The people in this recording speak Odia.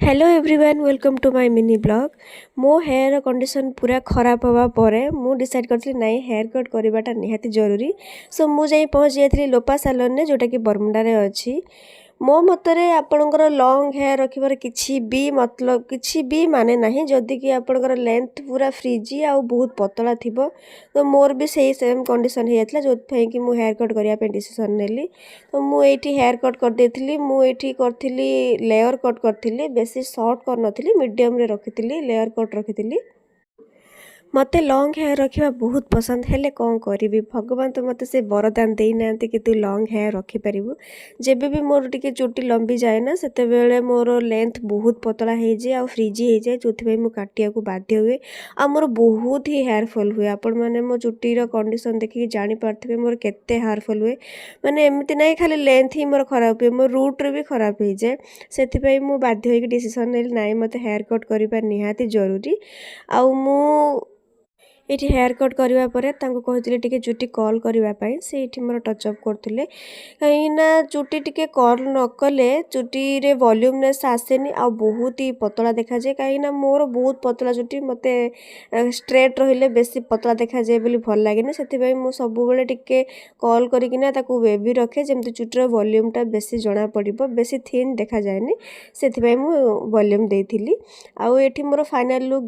Hello everyone, welcome to my mini vlog. ମୋ ହେୟାର କଣ୍ଡିସନ୍ ପୁରା ଖରାପ ହେବା ପରେ ମୁଁ ଡିସାଇଡ଼୍ କରିଥିଲି, ନାଇଁ, ହେୟାର କଟ୍ କରିବାଟା ନିହାତି ଜରୁରୀ। ସୋ ମୁଁ ଯାଇ ପହଞ୍ଚି ଯାଇଥିଲି ଲୋପା ସାଲନ୍ରେ, ଯେଉଁଟାକି ବରମୁଣ୍ଡାରେ ଅଛି। ମୋ ମତରେ ଆପଣଙ୍କର ଲଙ୍ଗ୍ ହେୟାର ରଖିବାର କିଛି ବି ମତଲବ, କିଛି ବି ମାନେ ନାହିଁ, ଯଦି କି ଆପଣଙ୍କର ଲେନ୍ଥ ପୁରା ଫ୍ରିଜି ଆଉ ବହୁତ ପତଳା ଥିବ। ତ ମୋର ବି ସେଇ ସେମ୍ କଣ୍ଡିସନ୍ ହେଇଯାଇଥିଲା, ଯେଉଁଥିପାଇଁ କି ମୁଁ ହେୟାର କଟ୍ କରିବା ପାଇଁ ଡିସିସନ୍ ନେଲି। ତ ମୁଁ ଏଇଠି ହେୟାର କଟ୍ କରିଦେଇଥିଲି। ମୁଁ ଏଇଠି କରିଥିଲି, ଲେୟର୍ କଟ୍ କରିଥିଲି। ବେଶୀ ସର୍ଟ କରିନଥିଲି, ମିଡ଼ିୟମ୍ରେ ରଖିଥିଲି, ଲେୟର୍ କଟ୍ ରଖିଥିଲି। ମୋତେ ଲଙ୍ଗ୍ ହେୟାର ରଖିବା ବହୁତ ପସନ୍ଦ। ହେଲେ କ'ଣ କରିବି, ଭଗବାନ ତ ମୋତେ ସେ ବରଦାନ ଦେଇନାହାନ୍ତି କି ତୁ ଲଙ୍ଗ୍ ହେୟାର ରଖିପାରିବୁ। ଯେବେ ବି ମୋର ଟିକେ ଚୁଟି ଲମ୍ବି ଯାଏ ନା, ସେତେବେଳେ ମୋର ଲେନ୍ଥ ବହୁତ ପତଳା ହେଇଯାଏ ଆଉ ଫ୍ରିଜି ହେଇଯାଏ, ଯେଉଁଥିପାଇଁ ମୁଁ କାଟିବାକୁ ବାଧ୍ୟ ହୁଏ ଆଉ ମୋର ବହୁତ ହି ହେୟାର ଫଲ୍ ହୁଏ। ଆପଣମାନେ ମୋ ଚୁଟିର କଣ୍ଡିସନ୍ ଦେଖିକି ଜାଣିପାରୁଥିବେ ମୋର କେତେ ହେୟାର ଫଲ୍ ହୁଏ। ମାନେ ଏମିତି ନାହିଁ ଖାଲି ଲେନ୍ଥ ହିଁ ମୋର ଖରାପ ହୁଏ, ମୋ ରୁଟ୍ରେ ବି ଖରାପ ହେଇଯାଏ। ସେଥିପାଇଁ ମୁଁ ବାଧ୍ୟ ହେଇକି ଡିସିସନ୍ ନେଲି, ନାଇଁ, ମୋତେ ହେୟାର କଟ୍ କରିବା ନିହାତି ଜରୁରୀ। ଆଉ ମୁଁ ଏଇଠି ହେୟାର କଟ୍ କରିବା ପରେ ତାଙ୍କୁ କହିଥିଲି ଟିକେ ଚୁଟି କର୍ଲ କରିବା ପାଇଁ। ସେ ଏଇଠି ମୋର ଟଚ୍ ଅପ୍ କରୁଥିଲେ, କାହିଁକିନା ଚୁଟି ଟିକେ କର୍ଲ ନ କଲେ ଚୁଟିରେ ଭଲ୍ୟୁମନେସ୍ ଆସେନି ଆଉ ବହୁତ ହି ପତଳା ଦେଖାଯାଏ। କାହିଁକିନା ମୋର ବହୁତ ପତଳା ଚୁଟି, ମୋତେ ଷ୍ଟ୍ରେଟ୍ ରହିଲେ ବେଶୀ ପତଳା ଦେଖାଯାଏ ବୋଲି ଭଲ ଲାଗେନି। ସେଥିପାଇଁ ମୁଁ ସବୁବେଳେ ଟିକେ କର୍ଲ କରିକିନା ତାକୁ ୱେଭି ରଖେ, ଯେମିତି ଚୁଟିର ଭଲ୍ୟୁମ୍ଟା ବେଶୀ ଜଣାପଡ଼ିବ, ବେଶୀ ଥିନ୍ ଦେଖାଯାଏନି। ସେଥିପାଇଁ ମୁଁ ଭଲ୍ୟୁମ୍ ଦେଇଥିଲି। ଆଉ ଏଠି ମୋର ଫାଇନାଲ୍ ଲୁକ୍।